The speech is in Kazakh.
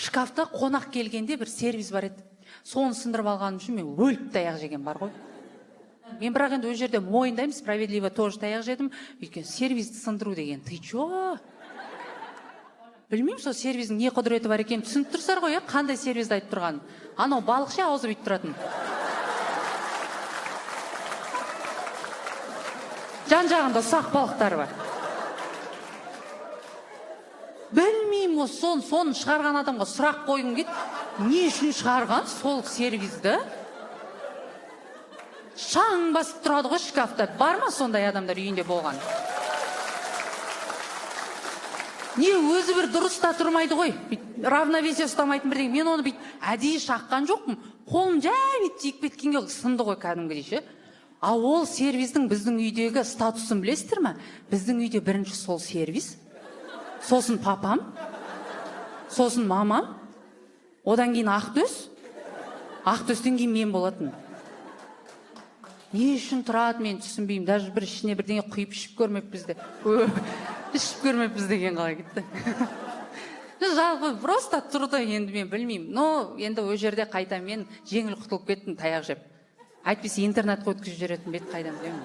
Шкафта қонақ келгенде бір сервиз бар еді. Соны сындырып алғаным үшін мен өліп таяқ жеген бар ғой. Мен бірақ енді ол жерде мойындаймын, справедливо тоже таяқ жедім. Өйткені сервизді сындыру деген, ты чё? Білмеймін, сол сервиздің не құдіреті бар екенін түсініп тұрсыздар ғой, иә? Қандай сервизді айтып тұрғанын. Анау балық ше, аузы бүйтіп тұратын. Жан жағында ұсақ балықтар бар. Білмеймін, осы соны шығарған адамға сұрақ қойғым келді. Не үшін шығарған сол сервизді? Шаң басып тұрады ғой шкафта. Бар ма сондай адамдар үйінде болған? Не өзі бір дұрыс та тұрмайды ғой. Бүйтіп равновесие ұстамайтын бірдеңе. Мен оны бүйтіп әдейі шаққан жоқпын. Қолым жай бүйтіп тиіп кеткенге сынды ғой кәдімгідей ше. А ол сервиздің біздің үйдегі статусын білесіздер ме? Біздің үйде бірінші сол сервиз, сосын папам, сосын мамам, одан кейін Ақтөс, Ақтөстен кейін мен болатын. Не үшін тұрады мен түсінбеймін. Даже бір ішіне бірдеңе құйып ішіп көрмеппіз де. Ішіп көрмеппіз деген қалай кетті. Жалпы просто тұрды енді мен білмеймін. Но енді ол жерде қайта мен жеңіл құтылып кеттім таяқ жеп. Әйтпесе интернатқа өткізіп жіберетін бе еді, қайдан білемін.